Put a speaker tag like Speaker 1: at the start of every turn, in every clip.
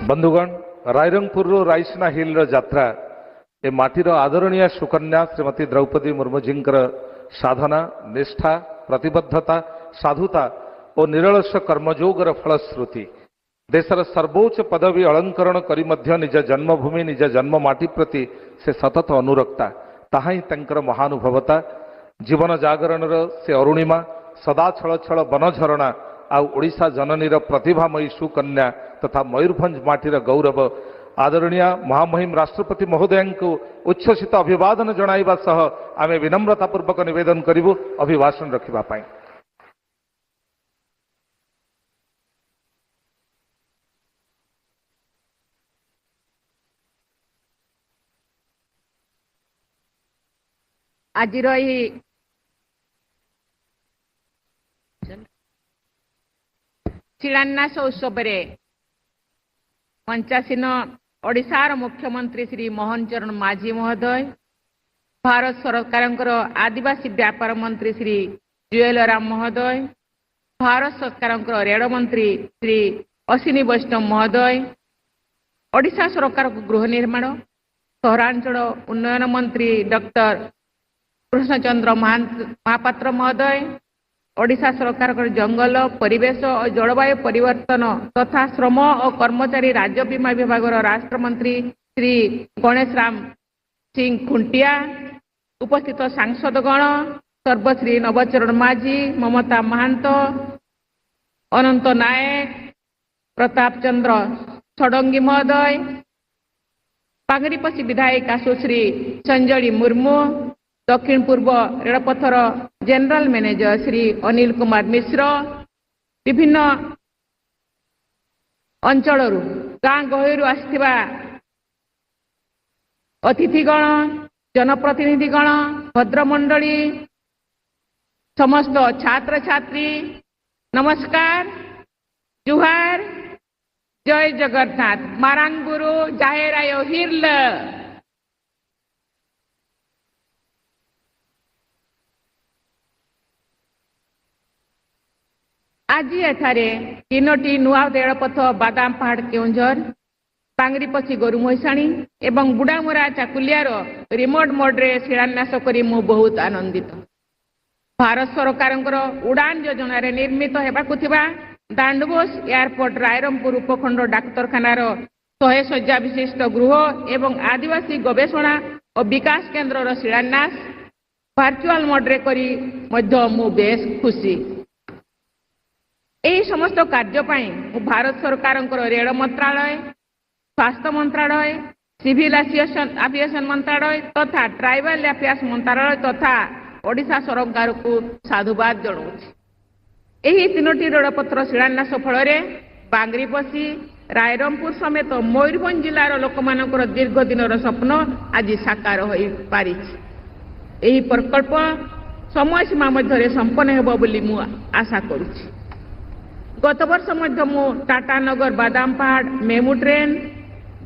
Speaker 1: ବନ୍ଧୁଗଣ, ରାଇରଙ୍ଗପୁରରୁ ରାଇସିନା ହିଲ୍ର ଯାତ୍ରା ଏ ମାଟିର ଆଦରଣୀୟ ସୁକନ୍ୟା ଶ୍ରୀମତୀ ଦ୍ରୌପଦୀ ମୁର୍ମୁଜୀଙ୍କର ସାଧନା, ନିଷ୍ଠା, ପ୍ରତିବଦ୍ଧତା, ସାଧୁତା ଓ ନିରଳସ କର୍ମଯୋଗର ଫଳଶ୍ରୁତି। ଦେଶର ସର୍ବୋଚ୍ଚ ପଦବୀ ଅଳଙ୍କରଣ କରି ମଧ୍ୟ ନିଜ ଜନ୍ମଭୂମି, ନିଜ ଜନ୍ମ ମାଟି ପ୍ରତି ସେ ସତତ ଅନୁରକ୍ତା। ତାହା ହିଁ ତାଙ୍କର ମହାନୁଭବତା। ଜୀବନ ଜାଗରଣର ସେ ଅରୁଣିମା, ସଦା ଛଳଛଳ ବନଝରଣା ଆଉ ଓଡ଼ିଶା ଜନନୀର ପ୍ରତିଭାମୟୀ ସୁକନ୍ୟା ତଥା ମୟୂରଭଞ୍ଜ ମାଟିର ଗୌରବ ଆଦରଣୀୟ ମହାମହିମ ରାଷ୍ଟ୍ରପତି ମହୋଦୟଙ୍କୁ ଉଚ୍ଛ୍ୱସିତ ଅଭିବାଦନ ଜଣାଇବା ସହ ଆମେ ବିନମ୍ରତା ପୂର୍ବକ ନିବେଦନ କରିବୁ ଅଭିଭାଷଣ ରଖିବା ପାଇଁ।
Speaker 2: ଆଜିର ଏହି ଶିଳାନ୍ୟାସ ଉତ୍ସବରେ ମଞ୍ଚାସୀନ ଓଡ଼ିଶାର ମୁଖ୍ୟମନ୍ତ୍ରୀ ଶ୍ରୀ ମୋହନ ଚରଣ ମାଝୀ ମହୋଦୟ, ଭାରତ ସରକାରଙ୍କର ଆଦିବାସୀ ବ୍ୟାପାର ମନ୍ତ୍ରୀ ଶ୍ରୀ ଜୁଏଲ ରାମ ମହୋଦୟ, ଭାରତ ସରକାରଙ୍କର ରେଳ ମନ୍ତ୍ରୀ ଶ୍ରୀ ଅଶ୍ୱିନୀ ବୈଷ୍ଣବ ମହୋଦୟ, ଓଡ଼ିଶା ସରକାରଙ୍କ ଗୃହ ନିର୍ମାଣ ସହରାଞ୍ଚଳ ଉନ୍ନୟନ ମନ୍ତ୍ରୀ ଡକ୍ଟର କୃଷ୍ଣଚନ୍ଦ୍ର ମହାପାତ୍ର ମହୋଦୟ, ଓଡ଼ିଶା ସରକାରଙ୍କର ଜଙ୍ଗଲ, ପରିବେଶ ଓ ଜଳବାୟୁ ପରିବର୍ତ୍ତନ ତଥା ଶ୍ରମ ଓ କର୍ମଚାରୀ ରାଜ୍ୟ ବୀମା ବିଭାଗର ରାଷ୍ଟ୍ରମନ୍ତ୍ରୀ ଶ୍ରୀ ଗଣେଶ ରାମ ସିଂ ଖୁଣ୍ଟିଆ, ଉପସ୍ଥିତ ସାଂସଦଗଣ ସର୍ବଶ୍ରୀ ନବଚରଣ ମାଝୀ, ମମତା ମହାନ୍ତ, ଅନନ୍ତ ନାୟକ, ପ୍ରତାପ ଚନ୍ଦ୍ର ଷଡ଼ଙ୍ଗୀ ମହୋଦୟ, ବାଙ୍ଗରିପୋଷି ବିଧାୟିକା ସୁଶ୍ରୀ ସଞ୍ଜଳି ମୁର୍ମୁ, ଦକ୍ଷିଣ ପୂର୍ବ ରେଳପଥର ଜେନେରାଲ ମ୍ୟାନେଜର ଶ୍ରୀ ଅନିଲ କୁମାର ମିଶ୍ର, ବିଭିନ୍ନ ଅଞ୍ଚଳରୁ ଗାଁ ଗହଳିରୁ ଆସିଥିବା ଅତିଥିଗଣ, ଜନପ୍ରତିନିଧିଗଣ, ଭଦ୍ରମଣ୍ଡଳୀ, ସମସ୍ତ ଛାତ୍ରଛାତ୍ରୀ, ନମସ୍କାର, ଜୁହାର, ଜୟ ଜଗନ୍ନାଥ। ମାରାଙ୍ଗବୁରୁ ଜାହେରାୟ ହିର୍ଲ। ଆଜି ଏଠାରେ ତିନୋଟି ନୂଆ ରେଳପଥ ବାଦାମ ପାହାଡ଼ କେଉଁଝର, ବାଙ୍ଗରିପୋଷି ଗୋରୁମହିଷାଣୀ ଏବଂ ବୁଡ଼ାମରା ଚାକୁଲିଆର ରିମୋଟ ମୋଡରେ ଶିଳାନ୍ୟାସ କରି ମୁଁ ବହୁତ ଆନନ୍ଦିତ। ଭାରତ ସରକାରଙ୍କର ଉଡ଼ାନ ଯୋଜନାରେ ନିର୍ମିତ ହେବାକୁ ଥିବା ଦାଣ୍ଡବୋଷ ଏୟାରପୋର୍ଟ, ରାଇରଙ୍ଗପୁର ଉପଖଣ୍ଡ ଡାକ୍ତରଖାନାର 100 ଶଯ୍ୟା ବିଶିଷ୍ଟ ଗୃହ ଏବଂ ଆଦିବାସୀ ଗବେଷଣା ଓ ବିକାଶ କେନ୍ଦ୍ରର ଶିଳାନ୍ୟାସ ଭାର୍ଚୁଆଲ ମୋଡରେ କରି ମଧ୍ୟ ମୁଁ ବେଶ ଖୁସି। ଏହି ସମସ୍ତ କାର୍ଯ୍ୟ ପାଇଁ ମୁଁ ଭାରତ ସରକାରଙ୍କର ରେଳ ମନ୍ତ୍ରାଳୟ, ସ୍ୱାସ୍ଥ୍ୟ ମନ୍ତ୍ରାଳୟ, ସିଭିଲ ଆଭିଏସନ ମନ୍ତ୍ରାଳୟ ତଥା ଟ୍ରାଇବାଲ ଆଫେୟାର୍ସ ମନ୍ତ୍ରାଳୟ ତଥା ଓଡ଼ିଶା ସରକାରକୁ ସାଧୁବାଦ ଜଣାଉଛି। ଏହି ତିନୋଟି ରେଳପଥର ଶିଳାନ୍ୟାସ ଫଳରେ ବାଙ୍ଗରିପୋଷି, ରାଇରଙ୍ଗପୁର ସମେତ ମୟୂରଭଞ୍ଜ ଜିଲ୍ଲାର ଲୋକମାନଙ୍କର ଦୀର୍ଘ ଦିନର ସ୍ୱପ୍ନ ଆଜି ସାକାର ହୋଇପାରିଛି। ଏହି ପ୍ରକଳ୍ପ ସମୟସୀମା ମଧ୍ୟରେ ସମ୍ପନ୍ନ ହେବ ବୋଲି ମୁଁ ଆଶା କରୁଛି। ଗତ ବର୍ଷ ମଧ୍ୟ ମୁଁ Tatanagar Badampahar MEMU train,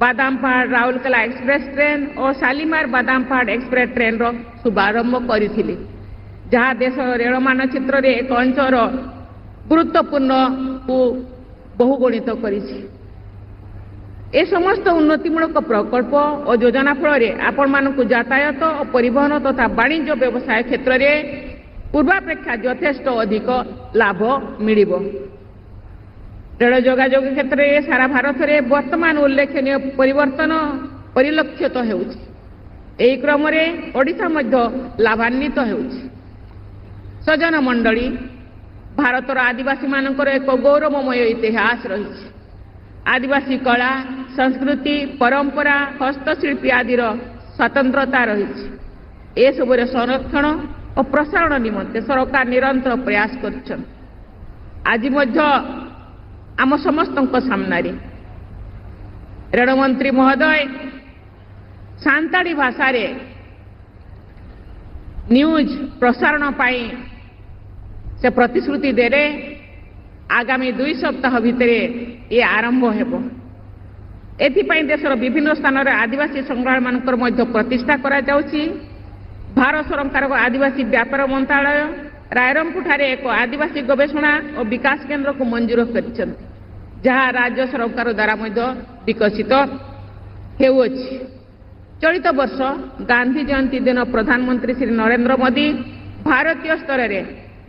Speaker 2: Badampahar Rourkela express train ଓ ଶାଲିମାର ବାଦାମପାହାଡ଼ ଏକ୍ସପ୍ରେସ୍ ଟ୍ରେନ୍ର ଶୁଭାରମ୍ଭ କରିଥିଲି, ଯାହା ଦେଶର ରେଳ ମାନଚିତ୍ରରେ ଏକ ଅଞ୍ଚଳର ଗୁରୁତ୍ୱପୂର୍ଣ୍ଣକୁ ବହୁଗୁଣିତ କରିଛି। ଏ ସମସ୍ତ ଉନ୍ନତିମୂଳକ ପ୍ରକଳ୍ପ ଓ ଯୋଜନା ଫଳରେ ଆପଣମାନଙ୍କୁ ଯାତାୟାତ ଓ ପରିବହନ ତଥା ବାଣିଜ୍ୟ ବ୍ୟବସାୟ କ୍ଷେତ୍ରରେ ପୂର୍ବାପେକ୍ଷା ଯଥେଷ୍ଟ ଅଧିକ ଲାଭ ମିଳିବ। ରେଳ ଯୋଗାଯୋଗ କ୍ଷେତ୍ରରେ ସାରା ଭାରତରେ ବର୍ତ୍ତମାନ ଉଲ୍ଲେଖନୀୟ ପରିବର୍ତ୍ତନ ପରିଲକ୍ଷିତ ହେଉଛି। ଏହି କ୍ରମରେ ଓଡ଼ିଶା ମଧ୍ୟ ଲାଭାନ୍ୱିତ ହେଉଛି। ସଜ୍ଜନ ମଣ୍ଡଳୀ, ଭାରତର ଆଦିବାସୀମାନଙ୍କର ଏକ ଗୌରବମୟ ଇତିହାସ ରହିଛି। ଆଦିବାସୀ କଳା, ସଂସ୍କୃତି, ପରମ୍ପରା, ହସ୍ତଶିଳ୍ପୀ ଆଦିର ସ୍ୱତନ୍ତ୍ରତା ରହିଛି। ଏସବୁର ସଂରକ୍ଷଣ ଓ ପ୍ରସାରଣ ନିମନ୍ତେ ସରକାର ନିରନ୍ତର ପ୍ରୟାସ କରୁଛନ୍ତି। ଆଜି ମଧ୍ୟ ଆମ ସମସ୍ତଙ୍କ ସାମ୍ନାରେ ରେଳମନ୍ତ୍ରୀ ମହୋଦୟ ସାନ୍ତାଳୀ ଭାଷାରେ ନ୍ୟୁଜ୍ ପ୍ରସାରଣ ପାଇଁ ସେ ପ୍ରତିଶ୍ରୁତି ଦେଲେ। ଆଗାମୀ 2 ସପ୍ତାହ ଭିତରେ ଏ ଆରମ୍ଭ ହେବ। ଏଥିପାଇଁ ଦେଶର ବିଭିନ୍ନ ସ୍ଥାନରେ ଆଦିବାସୀ ସଂଗ୍ରହାଳୟମାନଙ୍କର ମଧ୍ୟ ପ୍ରତିଷ୍ଠା କରାଯାଉଛି। ଭାରତ ସରକାରଙ୍କ ଆଦିବାସୀ ବ୍ୟାପାର ମନ୍ତ୍ରାଳୟ ରାଇରଙ୍ଗପୁରଠାରେ ଏକ ଆଦିବାସୀ ଗବେଷଣା ଓ ବିକାଶ କେନ୍ଦ୍ରକୁ ମଞ୍ଜୁର କରିଛନ୍ତି। ଯାହା ରାଜ୍ୟ ସରକାର ଦ୍ୱାରା ମଧ୍ୟ ବିକଶିତ ହେଉଅଛି। ଚଳିତ ବର୍ଷ ଗାନ୍ଧୀ ଜୟନ୍ତୀ ଦିନ ପ୍ରଧାନମନ୍ତ୍ରୀ ଶ୍ରୀ ନରେନ୍ଦ୍ର ମୋଦି ଭାରତୀୟ ସ୍ତରରେ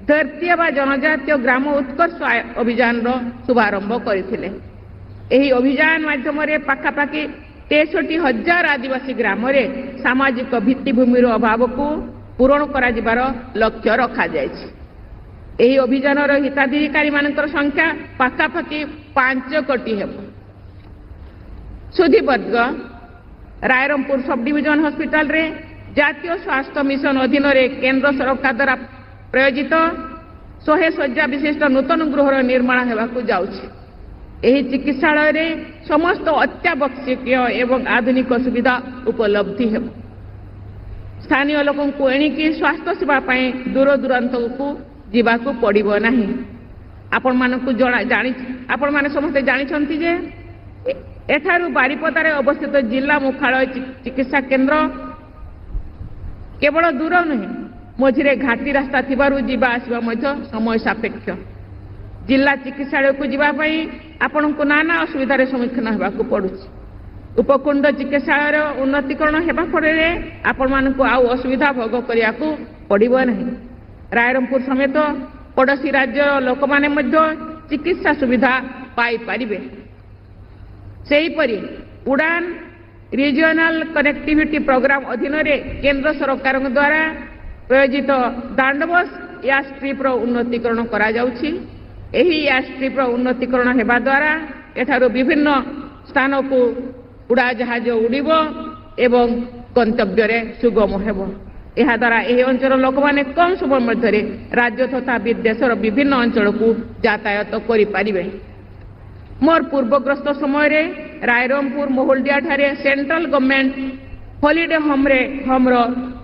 Speaker 2: ଧରତୀୟ ବା ଜନଜାତୀୟ ଗ୍ରାମ ଉତ୍କର୍ଷ ଅଭିଯାନର ଶୁଭାରମ୍ଭ କରିଥିଲେ। ଏହି ଅଭିଯାନ ମାଧ୍ୟମରେ ପାଖାପାଖି 63,000 ଆଦିବାସୀ ଗ୍ରାମରେ ସାମାଜିକ ଭିତ୍ତିଭୂମିର ଅଭାବକୁ ପୂରଣ କରାଯିବାର ଲକ୍ଷ୍ୟ ରଖାଯାଇଛି। ଏହି ଅଭିଯାନର ହିତାଧିକାରୀମାନଙ୍କର ସଂଖ୍ୟା ପାଖାପାଖି 5 କୋଟି ହେବ। ସୁଧୀବର୍ଗ, ରାୟରଙ୍ଗପୁର ସବ୍ ଡିଭିଜନ ହସ୍ପିଟାଲରେ ଜାତୀୟ ସ୍ୱାସ୍ଥ୍ୟ ମିଶନ ଅଧୀନରେ କେନ୍ଦ୍ର ସରକାର ଦ୍ୱାରା ପ୍ରାୟୋଜିତ 100 ଶଯ୍ୟା ବିଶିଷ୍ଟ ନୂତନ ଗୃହର ନିର୍ମାଣ ହେବାକୁ ଯାଉଛି। ଏହି ଚିକିତ୍ସାଳୟରେ ସମସ୍ତ ଅତ୍ୟାବଶ୍ୟକୀୟ ଏବଂ ଆଧୁନିକ ସୁବିଧା ଉପଲବ୍ଧି ହେବ। ସ୍ଥାନୀୟ ଲୋକଙ୍କୁ ଏଣିକି ସ୍ୱାସ୍ଥ୍ୟ ସେବା ପାଇଁ ଦୂର ଦୂରାନ୍ତକୁ ଯିବାକୁ ପଡ଼ିବ ନାହିଁ। ଆପଣମାନଙ୍କୁ ଜଣା ଜାଣି ଆପଣମାନେ ସମସ୍ତେ ଜାଣିଛନ୍ତି ଯେ ଏଠାରୁ ବାରିପଦାରେ ଅବସ୍ଥିତ ଜିଲ୍ଲା ମୁଖ୍ୟାଳୟ ଚିକିତ୍ସା କେନ୍ଦ୍ର କେବଳ ଦୂର ନୁହେଁ, ମଝିରେ ଘାଟି ରାସ୍ତା ଥିବାରୁ ଯିବା ଆସିବା ମଧ୍ୟ ସମୟ ସାପେକ୍ଷ। ଜିଲ୍ଲା ଚିକିତ୍ସାଳୟକୁ ଯିବା ପାଇଁ ଆପଣଙ୍କୁ ନାନା ଅସୁବିଧାରେ ସମ୍ମୁଖୀନ ହେବାକୁ ପଡୁଛି। ଉପଖଣ୍ଡ ଚିକିତ୍ସାଳୟର ଉନ୍ନତିକରଣ ହେବା ଫଳରେ ଆପଣମାନଙ୍କୁ ଆଉ ଅସୁବିଧା ଭୋଗ କରିବାକୁ ପଡ଼ିବ ନାହିଁ। ରାୟରଙ୍ଗପୁର ସମେତ ପଡ଼ୋଶୀ ରାଜ୍ୟର ଲୋକମାନେ ମଧ୍ୟ ଚିକିତ୍ସା ସୁବିଧା ପାଇପାରିବେ। ସେହିପରି ଉଡ଼ାନ ରିଜିଓନାଲ କନେକ୍ଟିଭିଟି ପ୍ରୋଗ୍ରାମ ଅଧୀନରେ କେନ୍ଦ୍ର ସରକାରଙ୍କ ଦ୍ୱାରା ପ୍ରୟୋଜିତ ଦାଣ୍ଡବସ ଏୟାର ଷ୍ଟ୍ରିପ୍ର ଉନ୍ନତିକରଣ କରାଯାଉଛି। ଏହି ଏୟାର ଷ୍ଟ୍ରିପ୍ର ଉନ୍ନତିକରଣ ହେବା ଦ୍ୱାରା ଏଠାରୁ ବିଭିନ୍ନ ସ୍ଥାନକୁ ଉଡ଼ାଜାହାଜ ଉଡ଼ିବ ଏବଂ ଗନ୍ତବ୍ୟରେ ସୁଗମ ହେବ। ଏହାଦ୍ୱାରା ଏହି ଅଞ୍ଚଳର ଲୋକମାନେ କମ୍ ସମୟ ମଧ୍ୟରେ ରାଜ୍ୟ ତଥା ଦେଶର ବିଭିନ୍ନ ଅଞ୍ଚଳକୁ ଯାତାୟାତ କରିପାରିବେ। ମୋର ପୂର୍ବଗ୍ରସ୍ତ ସମୟରେ ରାୟରଙ୍ଗପୁର ମହୁଲଡିଆଠାରେ ସେଣ୍ଟ୍ରାଲ ଗଭର୍ଣ୍ଣମେଣ୍ଟ ହଲିଡେ ହୋମ୍ରେ ହୋମ୍ର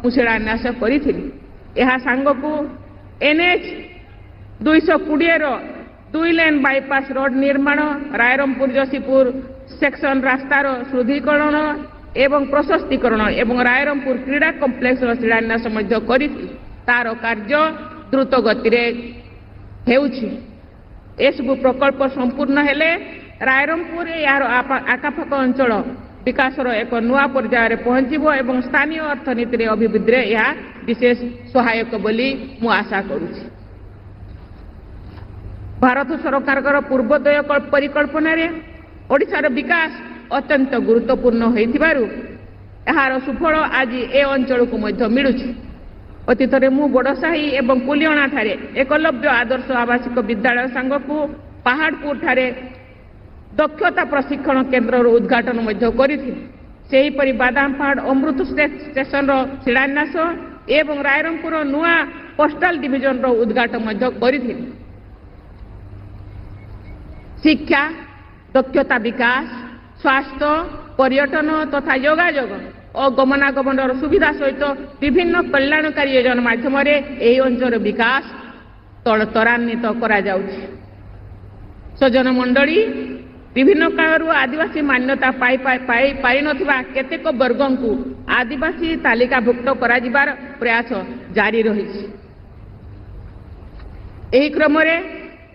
Speaker 2: ମୁଁ ଶିଳାନ୍ୟାସ କରିଥିଲି। ଏହା ସାଙ୍ଗକୁ ଏନ୍ଏଚ୍ 220ର 2 ଲେନ୍ ବାଇପାସ୍ ରୋଡ୍ ନିର୍ମାଣ, ରାୟରଙ୍ଗପୁର ଯଶୀପୁର ସେକ୍ସନ ରାସ୍ତାର ସୁଦୃଢ଼ୀକରଣ ଏବଂ ପ୍ରଶସ୍ତିକରଣ ଏବଂ ରାୟରଙ୍ଗପୁର କ୍ରୀଡ଼ା କମ୍ପ୍ଲେକ୍ସର ଶିଳାନ୍ୟାସ ମଧ୍ୟ କରିଥିଲି। ତାର କାର୍ଯ୍ୟ ଦ୍ରୁତ ଗତିରେ ହେଉଛି। ଏସବୁ ପ୍ରକଳ୍ପ ସମ୍ପୂର୍ଣ୍ଣ ହେଲେ ରାୟରଙ୍ଗପୁର ଏହାର ଆଖପାଖ ଅଞ୍ଚଳ ବିକାଶର ଏକ ନୂଆ ପର୍ଯ୍ୟାୟରେ ପହଞ୍ଚିବ ଏବଂ ସ୍ଥାନୀୟ ଅର୍ଥନୀତିରେ ଅଭିବୃଦ୍ଧିରେ ଏହା ବିଶେଷ ସହାୟକ ବୋଲି ମୁଁ ଆଶା କରୁଛି। ଭାରତ ସରକାରଙ୍କର ପୂର୍ବୋଦୟ ପରିକଳ୍ପନାରେ ଓଡ଼ିଶାର ବିକାଶ ଅତ୍ୟନ୍ତ ଗୁରୁତ୍ୱପୂର୍ଣ୍ଣ ହୋଇଥିବାରୁ ଏହାର ସୁଫଳ ଆଜି ଏ ଅଞ୍ଚଳକୁ ମଧ୍ୟ ମିଳୁଛି। ଅତୀତରେ ମୁଁ ବଡ଼ସାହି ଏବଂ କୁଲିଅଣାଠାରେ ଏକଲବ୍ୟ ଆଦର୍ଶ ଆବାସିକ ବିଦ୍ୟାଳୟ ସାଙ୍ଗକୁ ପାହାଡ଼ପୁରଠାରେ ଦକ୍ଷତା ପ୍ରଶିକ୍ଷଣ କେନ୍ଦ୍ରର ଉଦ୍ଘାଟନ ମଧ୍ୟ କରିଥିଲି। ସେହିପରି ବାଦାମପାହାଡ଼ ଅମୃତ ଷ୍ଟେସନର ଶିଳାନ୍ୟାସ ଏବଂ ରାୟରଙ୍ଗପୁର ନୂଆ ପୋଷ୍ଟାଲ ଡିଭିଜନର ଉଦ୍ଘାଟନ ମଧ୍ୟ କରିଥିଲି। ଶିକ୍ଷା, ଦକ୍ଷତା ବିକାଶ, ସ୍ୱାସ୍ଥ୍ୟ, ପର୍ଯ୍ୟଟନ ତଥା ଯୋଗାଯୋଗ ଓ ଗମନାଗମନର ସୁବିଧା ସହିତ ବିଭିନ୍ନ କଲ୍ୟାଣକାରୀ ଯୋଜନା ମାଧ୍ୟମରେ ଏହି ଅଞ୍ଚଳର ବିକାଶ ତ୍ୱରାନ୍ୱିତ କରାଯାଉଛି। ସଜ୍ଜନ ମଣ୍ଡଳୀ, ବିଭିନ୍ନ କାଳରୁ ଆଦିବାସୀ ମାନ୍ୟତା ପାଇନଥିବା କେତେକ ବର୍ଗଙ୍କୁ ଆଦିବାସୀ ତାଲିକାଭୁକ୍ତ କରାଯିବାର ପ୍ରୟାସ ଜାରି ରହିଛି। ଏହି କ୍ରମରେ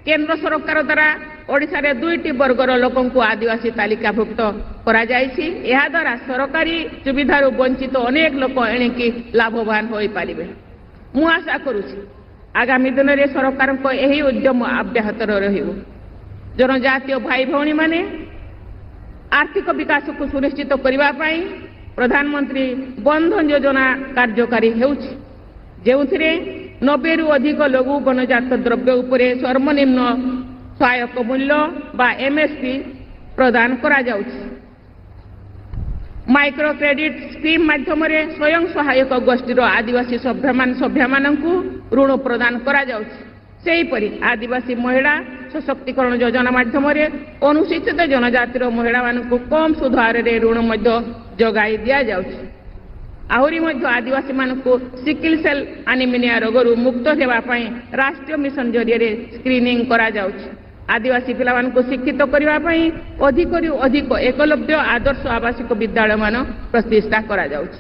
Speaker 2: କେନ୍ଦ୍ର ସରକାର ଦ୍ୱାରା ଓଡ଼ିଶାରେ 2ଟି ବର୍ଗର ଲୋକଙ୍କୁ ଆଦିବାସୀ ତାଲିକାଭୁକ୍ତ କରାଯାଇଛି। ଏହାଦ୍ୱାରା ସରକାରୀ ସୁବିଧାରୁ ବଞ୍ଚିତ ଅନେକ ଲୋକ ଏଣିକି ଲାଭବାନ ହୋଇପାରିବେ। ମୁଁ ଆଶା କରୁଛି ଆଗାମୀ ଦିନରେ ସରକାରଙ୍କ ଏହି ଉଦ୍ୟମ ଅବ୍ୟାହତ ରହିବ। ଜନଜାତୀୟ ଭାଇ ଭଉଣୀମାନେ ଆର୍ଥିକ ବିକାଶକୁ ସୁନିଶ୍ଚିତ କରିବା ପାଇଁ ପ୍ରଧାନମନ୍ତ୍ରୀ ବନ୍ଧନ ଯୋଜନା କାର୍ଯ୍ୟକାରୀ ହେଉଛି, ଯେଉଁଥିରେ 90ରୁ ଅଧିକ ଲଘୁ ବନଜାତ ଦ୍ରବ୍ୟ ଉପରେ ସର୍ବନିମ୍ନ ସହାୟକ ମୂଲ୍ୟ ବା ଏମ୍ଏସ୍ପି ପ୍ରଦାନ କରାଯାଉଛି। ମାଇକ୍ରୋ କ୍ରେଡିଟ୍ ସ୍କିମ୍ ମାଧ୍ୟମରେ ସ୍ୱୟଂ ସହାୟକ ଗୋଷ୍ଠୀର ଆଦିବାସୀ ସଭ୍ୟମାନଙ୍କୁ ଋଣ ପ୍ରଦାନ କରାଯାଉଛି। ସେହିପରି ଆଦିବାସୀ ମହିଳା ସଶକ୍ତିକରଣ ଯୋଜନା ମାଧ୍ୟମରେ ଅନୁସୂଚିତ ଜନଜାତିର ମହିଳାମାନଙ୍କୁ କମ୍ ସୁଧ ହାରରେ ଋଣ ମଧ୍ୟ ଯୋଗାଇ ଦିଆଯାଉଛି। ଆହୁରି ମଧ୍ୟ ଆଦିବାସୀମାନଙ୍କୁ ସିକିଲ ସେଲ୍ ଆନିମିନିଆ ରୋଗରୁ ମୁକ୍ତ ହେବା ପାଇଁ ରାଷ୍ଟ୍ରୀୟ ମିଶନ ଜରିଆରେ ସ୍କ୍ରିନିଂ କରାଯାଉଛି। ଆଦିବାସୀ ପିଲାମାନଙ୍କୁ ଶିକ୍ଷିତ କରିବା ପାଇଁ ଅଧିକରୁ ଅଧିକ ଏକଲବ୍ୟ ଆଦର୍ଶ ଆବାସିକ ବିଦ୍ୟାଳୟମାନ ପ୍ରତିଷ୍ଠା କରାଯାଉଛି।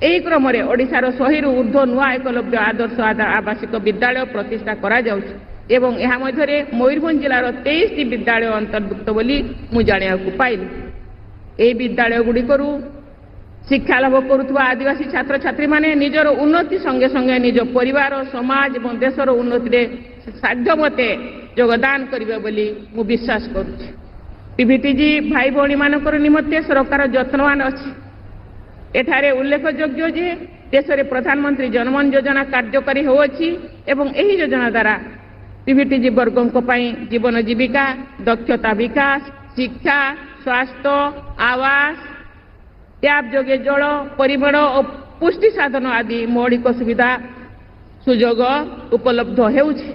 Speaker 2: ଏହି କ୍ରମରେ ଓଡ଼ିଶାର 100ରୁ ଉର୍ଦ୍ଧ୍ୱ ନୂଆ ଏକଲବ୍ୟ ଆଦର୍ଶ ଆବାସିକ ବିଦ୍ୟାଳୟ ପ୍ରତିଷ୍ଠା କରାଯାଉଛି। ଏବଂ ଏହା ମଧ୍ୟରେ ମୟୂରଭଞ୍ଜ ଜିଲ୍ଲାର 23ଟି ବିଦ୍ୟାଳୟ ଅନ୍ତର୍ଭୁକ୍ତ ବୋଲି ମୁଁ ଜାଣିବାକୁ ପାଇଲି। ଏହି ବିଦ୍ୟାଳୟଗୁଡ଼ିକରୁ ଶିକ୍ଷା ଲାଭ କରୁଥିବା ଆଦିବାସୀ ଛାତ୍ରଛାତ୍ରୀମାନେ ନିଜର ଉନ୍ନତି ସଙ୍ଗେ ସଙ୍ଗେ ନିଜ ପରିବାର, ସମାଜ ଏବଂ ଦେଶର ଉନ୍ନତିରେ ସାଧ୍ୟମତେ ଯୋଗଦାନ କରିବେ ବୋଲି ମୁଁ ବିଶ୍ୱାସ କରୁଛି। ପିଭିଟିଜି ଭାଇ ଭଉଣୀମାନଙ୍କର ନିମନ୍ତେ ସରକାର ଯତ୍ନବାନ ଅଛି। ଏଠାରେ ଉଲ୍ଲେଖଯୋଗ୍ୟ ଯେ ଦେଶରେ ପ୍ରଧାନମନ୍ତ୍ରୀ ଜନମନ ଯୋଜନା କାର୍ଯ୍ୟକାରୀ ହେଉଅଛି ଏବଂ ଏହି ଯୋଜନା ଦ୍ୱାରା ପିଭିଟିଜି ବର୍ଗଙ୍କ ପାଇଁ ଜୀବନ ଜୀବିକା, ଦକ୍ଷତା ବିକାଶ, ଶିକ୍ଷା, ସ୍ୱାସ୍ଥ୍ୟ, ଆବାସ, ଟ୍ୟାପ୍ ଯୋଗେ ଜଳ, ପରିମଳ ଓ ପୁଷ୍ଟି ସାଧନ ଆଦି ମୌଳିକ ସୁବିଧା ସୁଯୋଗ ଉପଲବ୍ଧ ହେଉଛି।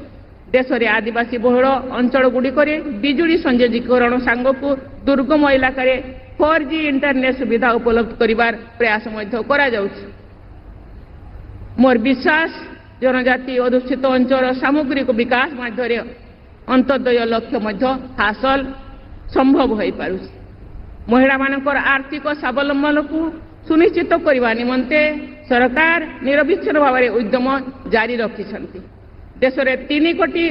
Speaker 2: ଦେଶରେ ଆଦିବାସୀ ବହୁଳ ଅଞ୍ଚଳଗୁଡ଼ିକରେ ବିଜୁଳି ସଂଯୋଗୀକରଣ ସାଙ୍ଗକୁ ଦୁର୍ଗମ ଇଲାକାରେ 4G internet ସୁବିଧା ଉପଲବ୍ଧ କରିବାର ପ୍ରୟାସ ମଧ୍ୟ କରାଯାଉଛି। ମୋର ବିଶ୍ୱାସ, ଜନଜାତି ଅଧ୍ୟୁଷିତ ଅଞ୍ଚଳର ସାମଗ୍ରିକ ବିକାଶ ମାଧ୍ୟମରେ ଅନ୍ତୋଦୟ ଲକ୍ଷ୍ୟ ମଧ୍ୟ ହାସଲ ସମ୍ଭବ ହୋଇପାରୁଛି। ମହିଳାମାନଙ୍କର ଆର୍ଥିକ ସ୍ୱାବଲମ୍ବନକୁ ସୁନିଶ୍ଚିତ କରିବା ନିମନ୍ତେ ସରକାର ନିରବିଚ୍ଛିନ୍ନ ଭାବରେ ଉଦ୍ୟମ ଜାରି ରଖିଛନ୍ତି। ଦେଶରେ 3 କୋଟି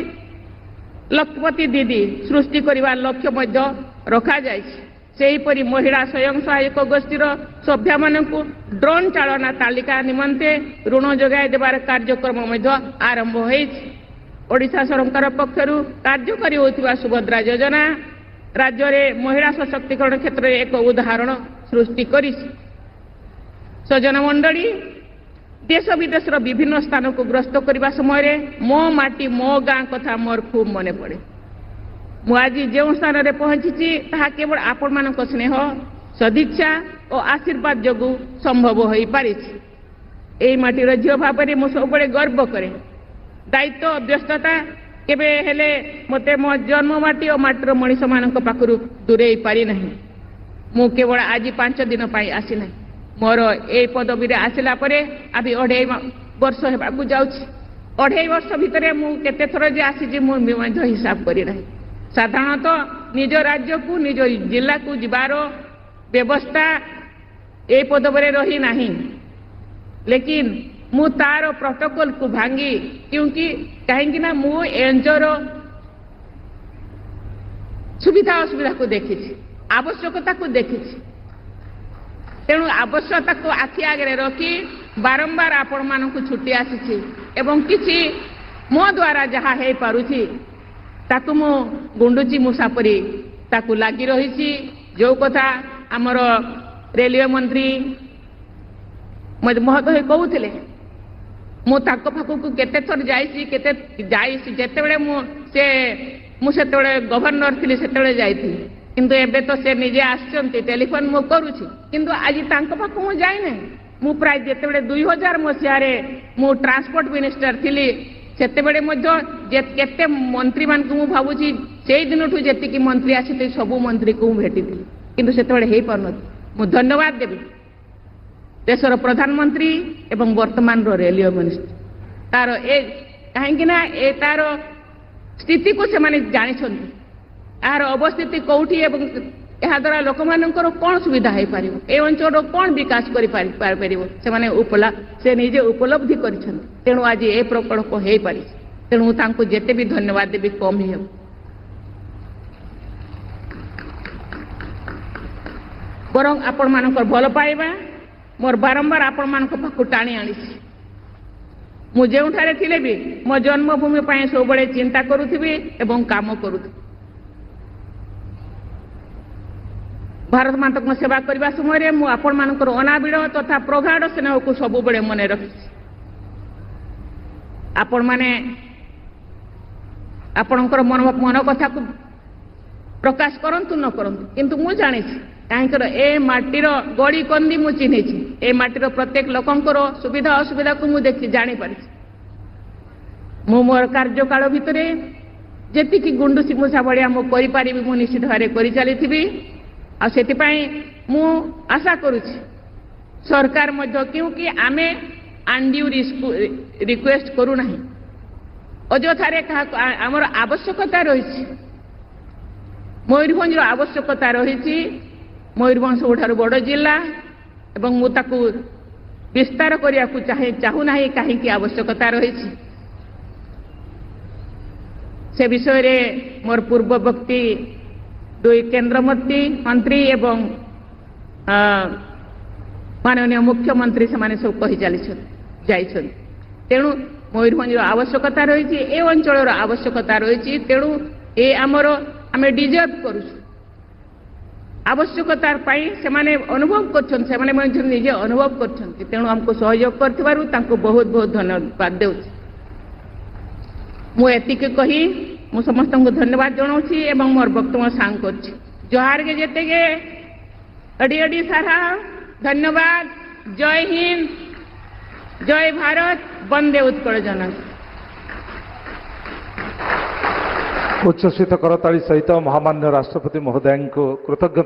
Speaker 2: ଲକ୍ଷପତି ଦିଦି ସୃଷ୍ଟି କରିବା ଲକ୍ଷ୍ୟ ମଧ୍ୟ ରଖାଯାଇଛି। ସେହିପରି ମହିଳା ସ୍ୱୟଂ ସହାୟକ ଗୋଷ୍ଠୀର ସଭ୍ୟମାନଙ୍କୁ ଡ୍ରୋନ୍ ଚାଳନା ତାଲିକା ନିମନ୍ତେ ଋଣ ଯୋଗାଇ ଦେବାର କାର୍ଯ୍ୟକ୍ରମ ମଧ୍ୟ ଆରମ୍ଭ ହୋଇଛି। ଓଡ଼ିଶା ସରକାର ପକ୍ଷରୁ କାର୍ଯ୍ୟକାରୀ ହେଉଥିବା ସୁଭଦ୍ରା ଯୋଜନା ରାଜ୍ୟରେ ମହିଳା ସଶକ୍ତିକରଣ କ୍ଷେତ୍ରରେ ଏକ ଉଦାହରଣ ସୃଷ୍ଟି କରିଛି। ସଜ୍ଜନ ମଣ୍ଡଳୀ, ଦେଶ ବିଦେଶର ବିଭିନ୍ନ ସ୍ଥାନକୁ ଗ୍ରସ୍ତ କରିବା ସମୟରେ ମୋ ମାଟି ମୋ ଗାଁ କଥା ମୋର ଖୁବ୍ ମନେ ପଡ଼େ। ମୁଁ ଆଜି ଯେଉଁ ସ୍ଥାନରେ ପହଞ୍ଚିଛି ତାହା କେବଳ ଆପଣମାନଙ୍କ ସ୍ନେହ, ସଦିଚ୍ଛା ଓ ଆଶୀର୍ବାଦ ଯୋଗୁଁ ସମ୍ଭବ ହୋଇପାରିଛି। ଏହି ମାଟିର ଝିଅ ଭାବରେ ମୁଁ ସବୁବେଳେ ଗର୍ବ କରେ। ଦାୟିତ୍ୱ, ବ୍ୟସ୍ତତା କେବେ ହେଲେ ମୋତେ ମୋ ଜନ୍ମ ମାଟି ଓ ମାଟିର ମଣିଷମାନଙ୍କ ପାଖରୁ ଦୂରେଇ ପାରିନାହିଁ। ମୁଁ କେବଳ ଆଜି 5 ଦିନ ପାଇଁ ଆସିନାହିଁ। ମୋର ଏଇ ପଦବୀରେ ଆସିଲା ପରେ ଆଜି 2.5 ବର୍ଷ ହେବାକୁ ଯାଉଛି। 2.5 ବର୍ଷ ଭିତରେ ମୁଁ କେତେ ଥର ଯେ ଆସିଛି ମୁଁ ମଧ୍ୟ ହିସାବ କରିନାହିଁ। ସାଧାରଣତଃ ନିଜ ରାଜ୍ୟକୁ, ନିଜ ଜିଲ୍ଲାକୁ ଯିବାର ବ୍ୟବସ୍ଥା ଏ ପଦବୀରେ ରହିନାହିଁ। ଲେକିନ୍ ମୁଁ ତାର ପ୍ରୋଟୋକଲକୁ ଭାଙ୍ଗି, କ୍ୟୁଁକି କାହିଁକି ନା ମୁଁ ଏନ୍ଜିଓର ସୁବିଧା ଅସୁବିଧାକୁ ଦେଖିଛି, ଆବଶ୍ୟକତାକୁ ଦେଖିଛି। ତେଣୁ ଆବଶ୍ୟକତାକୁ ଆଖି ଆଗରେ ରଖି ବାରମ୍ବାର ଆପଣମାନଙ୍କୁ ଛୁଟି ଆସିଛି ଏବଂ କିଛି ମୋ ଦ୍ୱାରା ଯାହା ହେଇପାରୁଛି ତାକୁ ମୁଁ ଗୁଣ୍ଡୁଚି ମୂଷା ପରି ତାକୁ ଲାଗି ରହିଛି। ଯେଉଁ କଥା ଆମର ରେଲୱେ ମନ୍ତ୍ରୀ ମହୋଦୟ କହୁଥିଲେ, ମୁଁ ତାଙ୍କ ପାଖକୁ କେତେ ଥର ଯାଇଛି, କେତେ ଯାଇଛି। ଯେତେବେଳେ ମୁଁ ସେତେବେଳେ ଗଭର୍ଣ୍ଣର ଥିଲି ସେତେବେଳେ ଯାଇଥିଲି, କିନ୍ତୁ ଏବେ ତ ସେ ନିଜେ ଆସିଛନ୍ତି, ଟେଲିଫୋନ ମୁଁ କରୁଛି, କିନ୍ତୁ ଆଜି ତାଙ୍କ ପାଖକୁ ମୁଁ ଯାଇନାହିଁ। ମୁଁ ପ୍ରାୟ ଯେତେବେଳେ 2000 ମସିହାରେ ମୁଁ ଟ୍ରାନ୍ସପୋର୍ଟ ମିନିଷ୍ଟର ଥିଲି ସେତେବେଳେ ମଧ୍ୟ କେତେ ମନ୍ତ୍ରୀମାନଙ୍କୁ ମୁଁ ଭାବୁଛି ସେଇ ଦିନଠୁ ଯେତିକି ମନ୍ତ୍ରୀ ଆସିଥିଲେ ସବୁ ମନ୍ତ୍ରୀକୁ ମୁଁ ଭେଟିଥିଲି, କିନ୍ତୁ ସେତେବେଳେ ହେଇପାରୁନଥିଲା। ମୁଁ ଧନ୍ୟବାଦ ଦେବି ଦେଶର ପ୍ରଧାନମନ୍ତ୍ରୀ ଏବଂ ବର୍ତ୍ତମାନର ରେଲୱେ ମିନିଷ୍ଟର, ତାର ଏ କାହିଁକି ନା ଏ ତାର ସ୍ଥିତିକୁ ସେମାନେ ଜାଣିଛନ୍ତି, ଏହାର ଅବସ୍ଥିତି କୋଉଠି ଏବଂ ଏହାଦ୍ୱାରା ଲୋକମାନଙ୍କର କ'ଣ ସୁବିଧା ହେଇପାରିବ, ଏ ଅଞ୍ଚଳର କ'ଣ ବିକାଶ କରିପାରିବ, ସେମାନେ ସେ ନିଜେ ଉପଲବ୍ଧି କରିଛନ୍ତି। ତେଣୁ ଆଜି ଏ ପ୍ରକଳ୍ପ ହେଇପାରିଛି। ତେଣୁ ମୁଁ ତାଙ୍କୁ ଯେତେ ବି ଧନ୍ୟବାଦ ଦେବି କମ୍ ହିଁ ହେବ। ବରଂ ଆପଣମାନଙ୍କର ଭଲ ପାଇବା ମୋର ବାରମ୍ବାର ଆପଣମାନଙ୍କ ପାଖକୁ ଟାଣି ଆଣିଛି। ମୁଁ ଯେଉଁଠାରେ ଥିଲେ ବି ମୋ ଜନ୍ମଭୂମି ପାଇଁ ସବୁବେଳେ ଚିନ୍ତା କରୁଥିବି ଏବଂ କାମ କରୁଥିବି। ଭାରତ ମାତାଙ୍କ ସେବା କରିବା ସମୟରେ ମୁଁ ଆପଣମାନଙ୍କର ଅନାବିଳ ତଥା ପ୍ରଗାଢ଼ ସ୍ନେହକୁ ସବୁବେଳେ ମନେ ରଖିଛି। ଆପଣମାନେ ଆପଣଙ୍କର ମନ କଥାକୁ ପ୍ରକାଶ କରନ୍ତୁ ନ କରନ୍ତୁ, କିନ୍ତୁ ମୁଁ ଜାଣିଛି, କାହିଁକି ଏ ମାଟିର ଗଳି କନ୍ଦି ମୁଁ ଚିହ୍ନିଛି, ଏ ମାଟିର ପ୍ରତ୍ୟେକ ଲୋକଙ୍କର ସୁବିଧା ଅସୁବିଧାକୁ ମୁଁ ଦେଖି ଜାଣିପାରିଛି। ମୁଁ ମୋର କାର୍ଯ୍ୟକାଳ ଭିତରେ ଯେତିକି ଗୁଣ୍ଡୁଚି ମୂଷା ଭଳିଆ ମୁଁ କରିପାରିବି ମୁଁ ନିଶ୍ଚିତ ଭାବରେ କରିଚାଲିଥିବି। ଆଉ ସେଥିପାଇଁ ମୁଁ ଆଶା କରୁଛି ସରକାର ମଧ୍ୟ, କ୍ୟୁଁକି ଆମେ ଆଣ୍ଡ୍ୟୁ ରିକ୍ୱେଷ୍ଟ କରୁନାହିଁ, ଅଯଥାରେ କାହାକୁ ଆମର ଆବଶ୍ୟକତା ରହିଛି, ମୟୂରଭଞ୍ଜର ଆବଶ୍ୟକତା ରହିଛି। ମୟୂରଭଞ୍ଜ ସବୁଠାରୁ ବଡ଼ ଜିଲ୍ଲା ଏବଂ ମୁଁ ତାକୁ ବିସ୍ତାର କରିବାକୁ ଚାହୁଁନାହିଁ, କାହିଁକି ଆବଶ୍ୟକତା ରହିଛି। ସେ ବିଷୟରେ ମୋର ପୂର୍ବବକ୍ତି ଦୁଇ କେନ୍ଦ୍ରମନ୍ତ୍ରୀ ମନ୍ତ୍ରୀ ଏବଂ ମାନନୀୟ ମୁଖ୍ୟମନ୍ତ୍ରୀ ସେମାନେ ସବୁ କହି ଚାଲିଛନ୍ତି ଯାଇଛନ୍ତି। ତେଣୁ ମୟୂରଭଞ୍ଜର ଆବଶ୍ୟକତା ରହିଛି, ଏ ଅଞ୍ଚଳର ଆବଶ୍ୟକତା ରହିଛି। ତେଣୁ ଏ ଆମର ଆମେ ଡିଜର୍ଭ କରୁଛୁ। ଆବଶ୍ୟକତା ପାଇଁ ସେମାନେ ଅନୁଭବ କରୁଛନ୍ତି, ସେମାନେ ମଧ୍ୟ ନିଜେ ଅନୁଭବ କରୁଛନ୍ତି। ତେଣୁ ଆମକୁ ସହଯୋଗ କରିଥିବାରୁ ତାଙ୍କୁ ବହୁତ ବହୁତ ଧନ୍ୟବାଦ ଦେଉଛି। ମୁଁ ଏତିକି କହି ମୁଁ ସମସ୍ତଙ୍କୁ ଧନ୍ୟବାଦ ଜଣାଉଛି ଏବଂ ମୋର ବକ୍ତବ୍ୟ ସାଙ୍ଗ କରୁଛି। ଜୁହାର गे ଯେତେକେ अड़ी अड़ी सारहाव, ଧନ୍ୟବାଦ। ଜୟ ହିନ୍ଦ, ଜୟ ଭାରତ, ବନ୍ଦେ ଉତ୍କଳ ଜନନୀ।
Speaker 1: ଉଚ୍ଛ୍ୱସିତ କରତାଳି ସହିତ ମହାମାନ୍ୟ ରାଷ୍ଟ୍ରପତି ମହୋଦୟଙ୍କୁ କୃତଜ୍ଞତା।